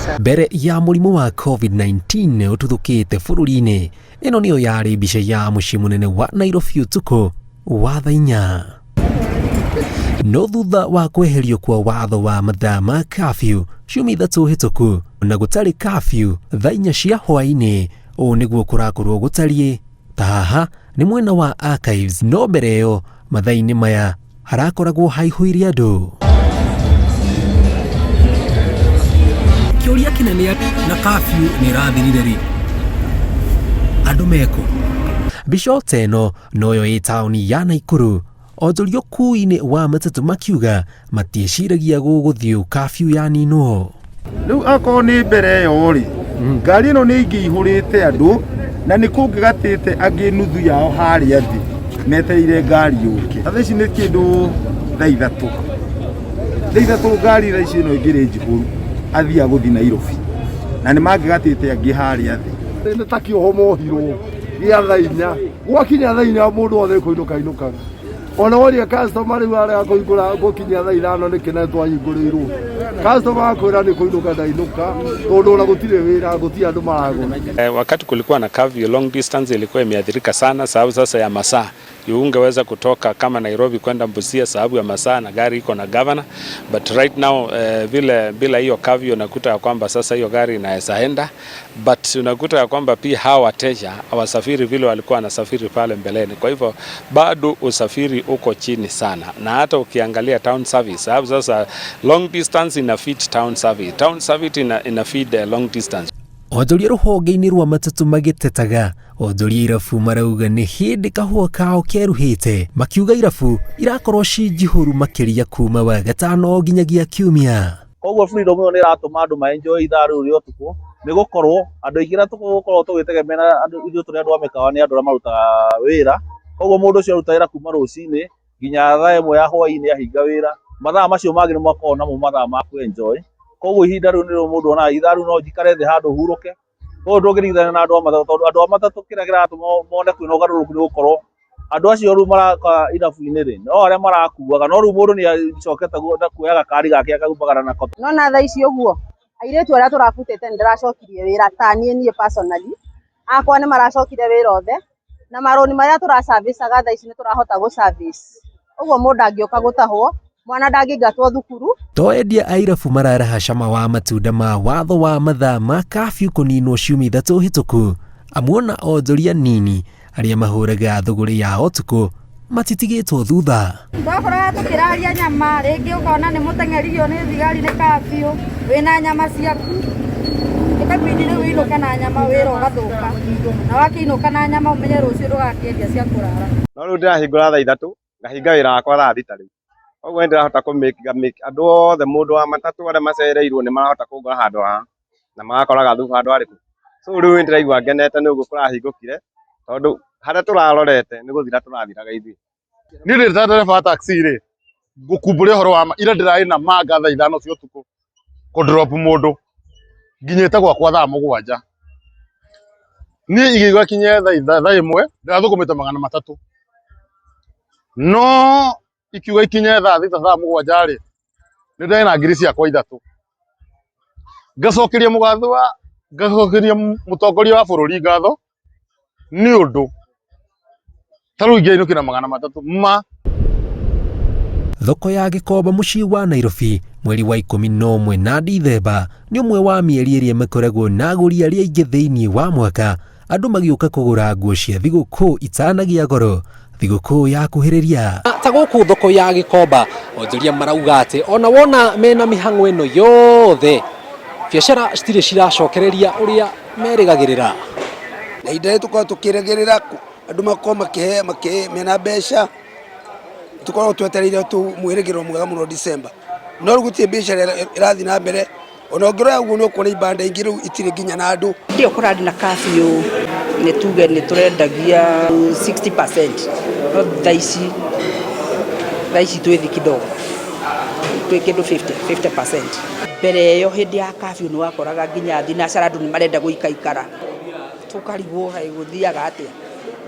Aca. Mbere ya mũrimũ wa COVID-19 ũtuthũkĩte bũrũri-inĩ, ĩno nĩyo yarĩ mbica ya mũciĩ mũnene wa Nairobi ũtukũ wa thaa 4. No thutha wa kweherio kwa watho wa mathaa ma curfew ciumia 3 hĩtũku na gũtarĩ curfew thaa 4 cia hwaĩ-inĩ, ũũ nĩguo kũrakorwo gũtariĩ. Ta haha nĩ mwena wa Archives, no mbere ĩyo mathaa-inĩ maya harakoragwo haihũire andũ. Kĩũria kĩnene na curfew nĩ ĩrathirire rĩ, andũ mekũ? Mbica ta ĩno noyo ĩ taũni ya Naikuru. Onjoria ũkui-inĩ wa matatũ makiuga matiĩciragia gũgũthiĩ curfew yaninwo. Rĩu akorwo nĩ mbere ĩyo rĩ, ngari ĩno nĩ ingĩihũrĩte andũ na nĩ kũngĩgatĩte angĩ nuthu yao harĩa thĩ metereire ngari yũke. Thaa ici nĩ kĩndũ thaa 3. Thaa 3 ngari thaa ici ĩno ĩngĩrĩ njihũru athiĩ gũthiĩ Nairobi na nĩ mangĩgatĩte angĩ harĩa thĩ. Nĩ ta kĩoho mohirwo gĩa thaa 4, gwakinya thaa 4 mũndũ wothe kũinũka inũkaga. Ona woria customer rĩu arega kũhingũra gũkinya thaa 5 nĩkĩ na twahingũrĩirwo. Customer akwĩra nĩ kũinũka ndainũka tondũ ona gũtirĩ wĩra, gũtirĩ andũ maragũra. Wakati kulikuwa na curfew, long distance ilikuwa imeathirika sana sababu sasa ya masaa. Ungeweza kutoka kama Nairobi kwenda Busia sababu ya masaa na gari iko na governor, but right now vile bila hiyo curfew unakuta ya kwamba sasa hiyo gari inaweza enda, but unakuta ya kwamba pia hawa wateja hawasafiri vile walikuwa wanasafiri pale mbeleni. Kwa hivyo bado usafiri uko chini sana, na hata ukiangalia town service sababu sasa long distance ina feed town service, town service ina feed long distance. Onjoria rũhonge-inĩ rwa matatũ magĩtetaga, onjoria irabu marauga nĩ hĩndĩ kahũa kao keruhĩte, makiuga irabu irakorwo ci njihũru makĩria kuma wagatano nginyagia kiumia. Koguo freedom ĩyo nĩ ĩratũma andũ ma enjoy ithaa rĩu rĩa ũtukũ, nĩ gũkorwo andũ aingĩ arĩa tũgũkorwo tũgĩtegemea na andũ, ithuĩ tũrĩ andũ a mĩkawa nĩ andũ arĩa marutaga wĩra. Koguo mũndũ ũcio aruta wĩra kuma rũcinĩ nginya thaa 1 ya hwaĩ-inĩ ahinga wĩra, mathaa macio mangĩ nĩ makoragwo namo mathaa ma kũ enjoy. Koguo ihinda rĩu nĩrĩo mũndũ onaga ithaa rĩu no njikare thĩ handũ hurũke. Koguo ndũngĩringithania na andũ a matatũ, tondũ andũ a matatũ kĩrĩa kĩratũma mone kwĩna ũgarũrũku nĩ gũkorwo andũ acio rĩu maraka irabu-inĩ rĩ, no arĩa marakuaga, no rĩu mũndũ nĩ acokete kuoya gakari gake akaumagara nako. Nona thaa ici ũguo airĩtu arĩa tũrabutĩte nĩ ndĩracokirie wĩra ta niĩ personally akwa nĩ maracokire wĩra othe, na marũni marĩa tũraservicaga thaa ici nĩ tũrahota gũ service. Ũguo mũndũ angĩũka gũtahwo, mwana ndangĩingatwo thukuru. To endia a irabu mararaha cama wa matunda ma watho wa mathaa ma curfew kũninwo ciumia 3 hĩtũku, amu ona onjoria nini arĩa mahũraga thũgũrĩ ya ũtukũ matitigĩtwo thutha. Twakoraga tũkĩraria nyama, rĩngĩ ũkona nĩ mũteng'eririo nĩ thigari nĩ curfew, wĩna nyama ciaku, ĩkabidi rĩu ũinũke na nyama wĩra ũgathũka, na wakĩinũka na nyama ũmenye rũciũ ndũgakĩendia cia kũrara. No rĩu ndĩrahingũra thaa 3 ngahinga wĩra wakwa thaa 6 rĩu. Koguo nĩ ndĩrahota kũ make andũ othe mũndũ wa matatũ arĩa macereirwo nĩ marahota kũngora handũ haha na magakoraga thubu handũ harĩkũ. So rĩu nĩ ndĩraigua ngenete nĩ ũguo kũrahingũkire tondũ harĩa tũrarorete nĩ gũthira tũrathiraga ithuĩ. Niĩ ndĩ ta ndereba wa taxi rĩ, ngũkumbũre ũhoro wa ma, ira ndĩrarĩ na manga thaa 5 cia ũtukũ kũ drop mũndũ nginyĩte gwakwa thaa 7. Niĩ igĩigua kinye thaa 1 ndĩrathũkũmĩte 300, no ikiuga ikinye thaa 6 thaa 7 rĩ, nĩ ndarĩ na ngiri ciakwa 3. Ngacokeria mũgatho wa, ngacokeria mũtongoria wa bũrũri ngatho nĩ ũndũ ta rĩu ingĩainũkire na 300 ma. Thoko ya Gĩkomba mũciĩ wa Nairobi mweri wa 11 na Dithemba nĩ ũmwe wa mĩeri ĩrĩa makoragwo na agũri arĩa aingĩ thĩinĩ wa mwaka, andũ magĩũka kũgũra nguo cia thigũkũ itanagĩa goro thigũkũ ya kuhĩrĩria. Ta gũkũ thoko ya Gĩkomba onjoria marauga atĩ ona wona mena mĩhang'o ĩno yothe biacara citirĩ ciracokereria ũrĩa merĩgagĩrĩra. Na ihinda rĩrĩ tũkoragwo tũkĩrĩgĩrĩra andũ makorwo makĩhe mena mbeca, tũkoragwo twetereire mwĩrĩgĩrĩro mwega mũno December. No rĩu gũtirĩ biacara ĩrathiĩ na mbere, ona ũngĩrora ũguo nĩ ũkuona ibanda ingĩ rĩu itirĩ nginya na andũ. Ndio kũrarĩ na curfew, nĩ tuge nĩ tũrendagia 60%, no thaa ici twĩ thĩ kidogo, twĩ kĩndũ 50%. Mbere ĩyo hĩndĩ ya curfew nĩ wakoraga nginya thinacara andũ nĩ marenda gũikaikara, tũkarigwo kaĩ gũthiaga atĩa.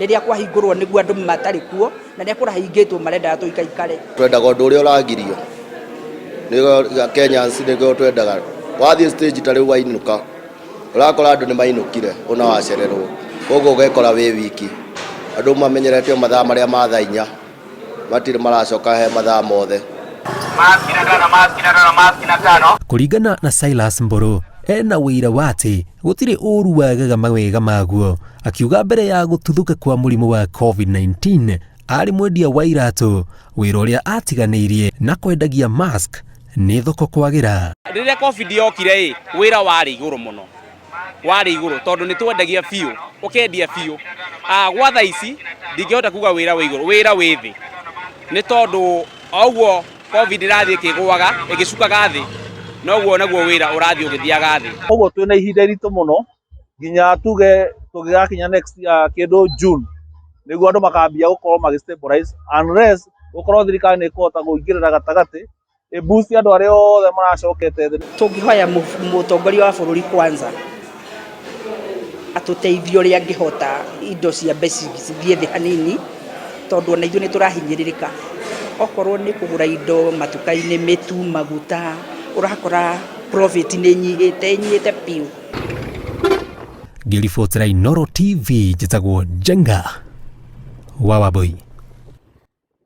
Rĩrĩa kwahingũrwo nĩguo andũ matarĩ kuo, na rĩrĩa kũrahingĩtwo marendaga tũikaikare. Twendaga ũndũ ũrĩa ũragirio, nĩguo Kenyans nĩguo twendaga. Wathiĩ stage ta rĩu wainũka, ũrakora andũ nĩ mainũkire ona wacererwo, koguo ũgekora wĩ wiki. Andũ mamenyerete o mathaa marĩa ma thaa inya, matirĩ maracoka he mathaa mothe. Kũringana na Silas Mburu, ena ũira wa atĩ gũtirĩ ũru wagaga mawega maguo, akiuga mbere ya gũtuthũka kwa mũrimũ wa COVID-19 arĩ mwendia wa iratũ, wĩra ũrĩa atiganĩirie na kwendagia mask nĩ thoko kwagĩra. Rĩrĩa COVID yokire ĩ, wĩra warĩ igũrũ mũno, warĩ igũrũ tondũ nĩ twendagia biũ, ũkendia biũ. Gwa thaa ici ndingĩhota kuga wĩra wĩ igũrũ, wĩra wĩ thĩ, nĩ tondũ o ũguo COVID ĩrathiĩ ĩkĩgũaga ĩgĩcukaga thĩ, noguo naguo wĩra ũrathiĩ ũgĩthiaga thĩ. Koguo twĩna ihinda iritũ mũno nginya tuge tũgĩgakinya next year kĩndũ June nĩguo andũ makambia gũkorwo magĩ stabilize, unless gũkorwo thirikari nĩ ĩkũhota kũingĩrĩra gatagatĩ ĩ boost andũ arĩa othe maracokete thĩ. Tũngĩhoya mũtongoria wa bũrũri kwanza atũteithie ũrĩa angĩhota indo cia mbeca cithiĩ thĩ hanini, tondũ ona ithuĩ nĩ tũrahinyĩrĩrĩka. Okorwo nĩ kũgũra indo matuka-inĩ, mĩtu, maguta, ũrakora profit nĩ ĩnyihĩte, ĩnyihĩte biũ. Ngĩribotera Inooro TV, njĩtagwo Njenga wa Wambui.